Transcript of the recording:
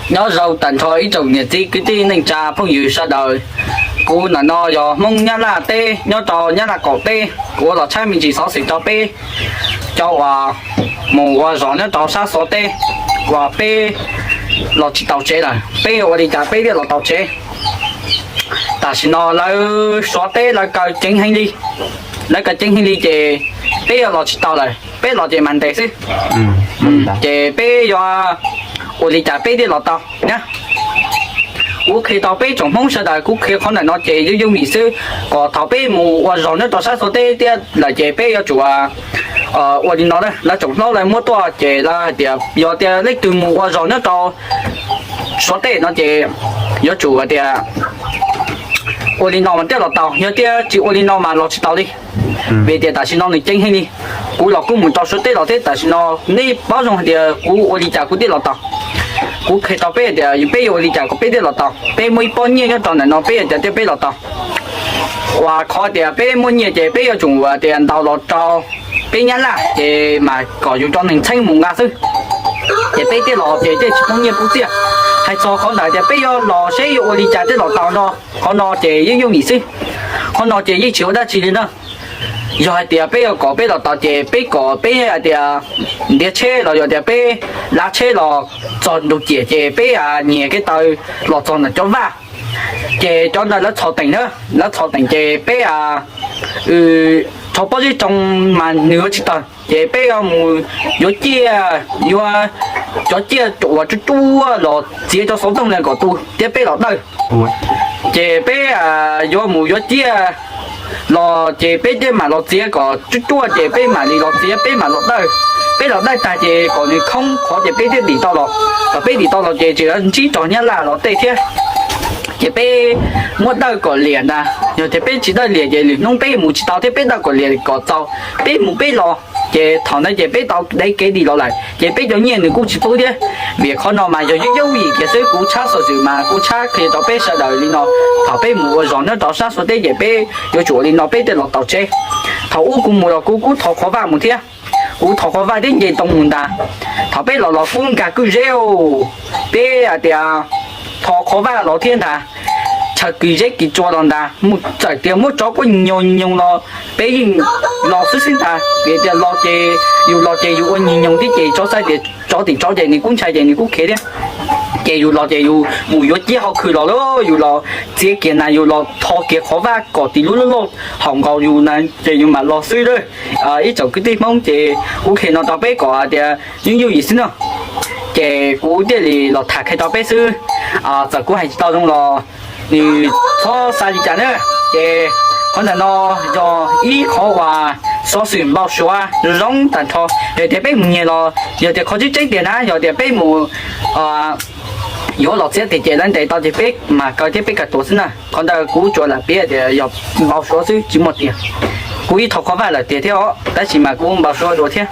Nyob zoo tag nrho ib tsoom niam txiv kwv tij neej tsa phooj ywg sawv daws. Kuv ntawm no yog Hmoob Nyab Laj teb nyob rau Nyab Laj qaum teb. Kuv los tshaj me ntsis xov xwm rau peb cov uas mus ua zog nyob rau sab Suav teb uas peb los tsis tau tsev lawm, peb yuav ua li cas peb thiaj los tau tsev. Tam sim no lawv Suav teb lawv kaw ceev heev li, lawv kaw ceev heev li ces peb yuav los tsis tau lawm, peb los ces mas ntes xwb. Ces peb yuav ua li cas peb thiaj los tau na? Kuv qhia tau peb tsoom Hmoob sawv daws, kuv qhia qhov ntawm no ces yooj yooj yim xwb, kom thaum peb mus ua zog nyob rau sab Suav teb thiab lawm ces peb yuav tsum ua li no. Lawv tsoom hlob lawv muab tuaj ces lawv hais tias yog tias leej twg mus ua zog nyob rau Suav teb no ces yuav tsum hais tias ua li no mas thiaj los tau, yog tias tsis ua li no mas los tsis tau li. Vim tias tam sim no nws ceev heev li. Kuv los kuj mus rau Suav teb los thiab, tam sim no nej paub zoo hais tias kuv ua li cas kuv thiaj los tau. Kuv qhia tau peb tias peb yuav ua li cas kom peb thiaj los tau. Peb muaj ib pob nyiaj nyob rau ntawm no, peb yuav cas thiaj peb los tau. Uas qhov tias peb muaj nyiaj ces peb yuav tsum tias ntaus los rau peb Nyab Laj ces mas kom yus cov neeg txheeb mus nqa xwb. Ces peb thiaj los ces thiaj tsis poob nyiaj poob txiaj. Hais txog qhov ntawd tias peb yuav los seb yuav ua li cas thiaj los tau no, qhov no ces yooj yooj yim xwb. Qhov no ces yeej tsis ua dab tsi li na. Yog hais tias peb yuav kom peb los tau ces peb kom peb hais tias ntiav tsheb los yog tias peb lav tsheb los txog ntu ciam ces peb nyiag kev taw los txog ntawm cov vaj. Ces cov ntawd lawv txhos teem na, lawv txhos teem ces peb rho pob zeb tsoo mas nws yuav tsis tawg. Ces peb yuav mus yuav ciaj, yuav cov ciaj uas ruaj ruaj los txiav cov xov tooj na kom tu thiab peb los dawj. Ces peb yuav mus yuav ciaj los ces peb thiaj mam los txiav kom ruaj ruaj ces peb mam li los txiav, peb mam los dawj. Peb los dawj tag ces kom nws khoob qhov ces peb thiaj dim tau los. Thaum peb dim tau los ces tseem ntsib rog Nyab Laj los tej thiab. Ces peb muab dawj kom liam ntag, yog tias peb tsis dawj liam ces lwm hnub peb mus tsis tau thiab, peb dawj kom liam kom txaus peb mus peb los. Ces thaum ntawd ces peb tau dev kev dim los lawm ces peb cov nyiaj nws kuj tsis poob thiab. Vim qhov no mas yog yooj yooj yim kiag xwb, kuv tshab xov xwm mas kuv tshab qhia rau peb sawv daws li no. Thaum peb mus ua zog nyob rau sab Suav teb ces peb yuav tsum ua li no peb thiaj los tau tsev. Thaum ub kuv mus los kuv kuj thov qhov vaj mus thiab, kuv thov qhov vaj thiab nce ntoo mus ntag. Thaum peb los los kuj nkag kwj zeb, peb hais tias thov qhov vaj los thiab ntag. Tshaw kwj zeb kwj tsua los ntag, mus txawm tias muab tsov quab nyoog nyoog los peb yeej los xwb xwb ntag. Vim tias los ces yus los ces yus ua nyoog nyoog thiab ces tsov xav tias tsov tim tsov ces nws kuj ntshai ces nws kuj khiav thiab. Ces yus los ces yus mus yuav ciaj hauv khw los lauj, yus los txiav kiag na, yus los thov kiag qhov vaj kom tim lub lub lauj hauv nkaus yus na, ces yus mam los xwb lauj. Ib tsoom kwv tij Hmoob ces kuv qhia no rau peb kom hais tias yooj yooj yim xwb no. Ces kuv thiaj li los tham qhia rau peb xwb. Txawm kuv hais tsis tau zoo los nws txhob xav li cas na. Ces qhov ntawm no yog ib qhov uas xov xwm npau suav zoo zoo tag nrho. Yog tias peb mus nyiag los yog tias qhov tseeb tseeb tiag na, yog tias peb mus yuav los txiav tiag ces lawv ntes tau ces peb mas kaw thiab peb kaw tuag xwb na. Qhov ntawd kuv tsuas lam piav tias yog npau suav xwb tsis muaj tiag. Kuv ib thov qhov vaj lawm tiag thiab os, tab sis mas kuv npau suav dua thiab.